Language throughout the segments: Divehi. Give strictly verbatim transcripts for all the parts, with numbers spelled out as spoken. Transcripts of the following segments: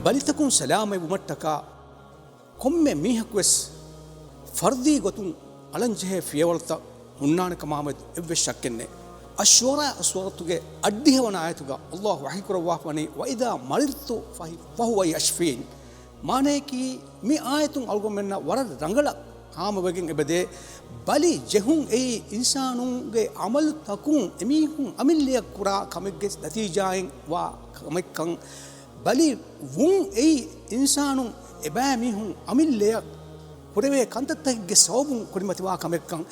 ބަލިތަކުން ސަލާމަތްވުމަށްޓަކާ ކޮންމެ މީހަކުވެސް ފަރްދީ ގޮތުން އަޅަންޖެހޭ ފިޔަވަޅުތައް ހުންނާނެ ކަމާމެދު އެއްވެސް ޝައްކެއް ނެތް. އައްޝުޢަރާ ސޫރަތުގެ އަށްޑިހަވަނަ އާޔަތުގަ ﷲ ވަޙީކުރައްވާފަވަނީ، "وإذا مرضت فهو يشفين." މާނަޔަކީ، މި އާޔަތުން އަޅުގަނޑުމެންނަށް ވަރަށް ރަނގަޅަށް ހާމަވެގެން އެބަދޭ، ބަލި ޖެހުން އެއީ އިންސާނުންގެ ޢަމަލުތަކުން އެމީހުން އަމިއްލަޔަށް ކުރާ ކަމެއްގެ ނަތީޖާއިން ވާ ކަމެއްކަން. ބަލި ވުން އެއީ އިންސާނުން އެބައިމީހުން އަމިއްލަޔަށް ކުރެވޭ ކަންތައްތަކެއްގެ ސަބަބުން ކުރިމަތިވާ ކަމެއްކަން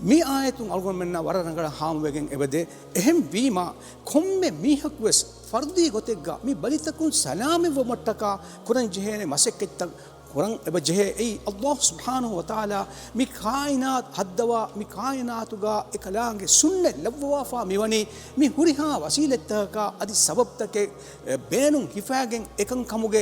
މި އާޔަތުން އަޅުގަނޑުމެންނަށް ވަރަށް ރަނގަޅަށް ހާމަވެގެން އެބަދޭ. އެހެންވީމާ، ކޮންމެ މީހަކުވެސް ފަރްދީ ގޮތެއްގަ މި ބަލިތަކުން ސަލާމަތްވުމަށްޓަކާ ކުރަން ޖެހޭނެ މަސައްކަތްތައް ކުރަން އެބަ ޖެހޭ. އެއީ ﷲ ސުބްޙާނަހޫ ވަތަޢާލާ މި ކާއިނާތު ހައްދަވާ، މި ކާއިނާތުގަ އެކަލާނގެ ސުންނަތް ލައްވަވާފާ މިވަނީ މި ހުރިހާ ވަސީލަތްތަކަކާ އަދި ސަބަބްތަކެއް، އެ، ބޭނުން ހިފާގެން އެކަންކަމުގެ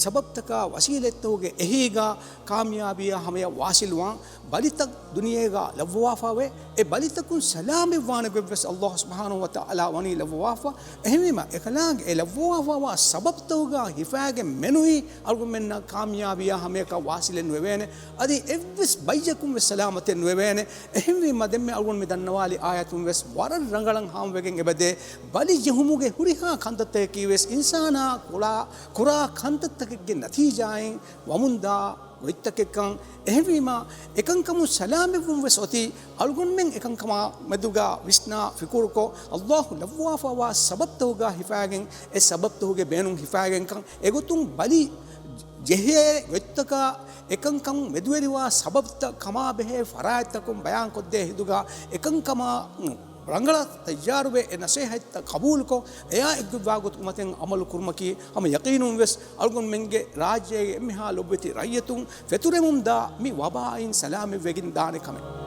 ސަބަބްތަކާ ވަސީލަތްތަކުގެ އެހީގަ ކާމިޔާބީއާ ހަމަޔަށް ވާސިލުވާން. ބަލިތައް ދުނިޔޭގަ ލައްވަވާފަވޭ. އެ ބަލިތަކުން ސަލާމަތްވާނެ ގޮތްވެސް ﷲ ސުބްޙާނަހޫ ވަތަޢާލާ ވަނީ ލައްވަވާފަ. އެހެންވީމަ، އެކަލާނގެ އެ ލައްވަވާފަވާ ސަބަބްތަކުގަ ހިފާގެން މެނުވީ އަޅުގަނޑުމެންނަށް ކާމިޔާބީއާ ހަމަޔަކަށް ވާސިލެއް ނުވެވޭނެ. އަދި އެއްވެސް ބައްޔަކުން ވެސް ސަލާމަތެއް ނުވެވޭނެ. އެހެންވީމަ، ދެންމެ އަޅުގަނޑު މި ދަންނަވާލި އާޔަތުން ވެސް ވަރަށް ރަނގަޅަށް ހާމަވެގެން އެބަދޭ. ބަލި ޖެހުމުގެ ހުރިހާ ކަންތައްތަކަކީ ވެސް އިންސާނާ ކުރާ، ކުރާ ކަންތައްތަކެއްގެ ނަތީޖާއިން ވަމުންދާ ގޮތްތަކެއްކަން. އެހެންވީމާ، އެކަންކަމުން ސަލާމަތްވުން ވެސް އޮތީ އަޅުގަނޑުމެން އެކަންކަމާ މެދުގަ ވިސްނާ ފިކުރުކޮށް، ﷲ ލައްވާފަވާ ސަބަބްތަކުގަ ހިފާގެން، އެ ސަބަބްތަކުގެ ބޭނުން ހިފާގެންކަން. އެގޮތުން ބަލި ޖެހޭ ގޮތްތަކާ އެކަންކަން މެދުވެރިވާ ސަބަބްތައް ކަމާ ބެހޭ ފަރާތްތަކުން ބަޔާންކޮށްދޭ ހިނދުގަ އެކަންކަމާ ރަނގަޅަށް ތައްޔާރުވެ، އެ ނަސޭހަތްތައް ޤަބޫލުކޮށް، އެއާ އެއްގޮތްވާ ގޮތުގެ މަތިން ޢަމަލު ކުރުމަކީ ހަމަ ޔަޤީނުން ވެސް އަޅުގަނޑުމެންގެ ރާއްޖޭގެ އެންމެހާ ލޮބުވެތި ރައްޔިތުން ފެތުރެމުންދާ މި ވަބާއިން ސަލާމަތްވެގެން ދާނެ ކަމެއް.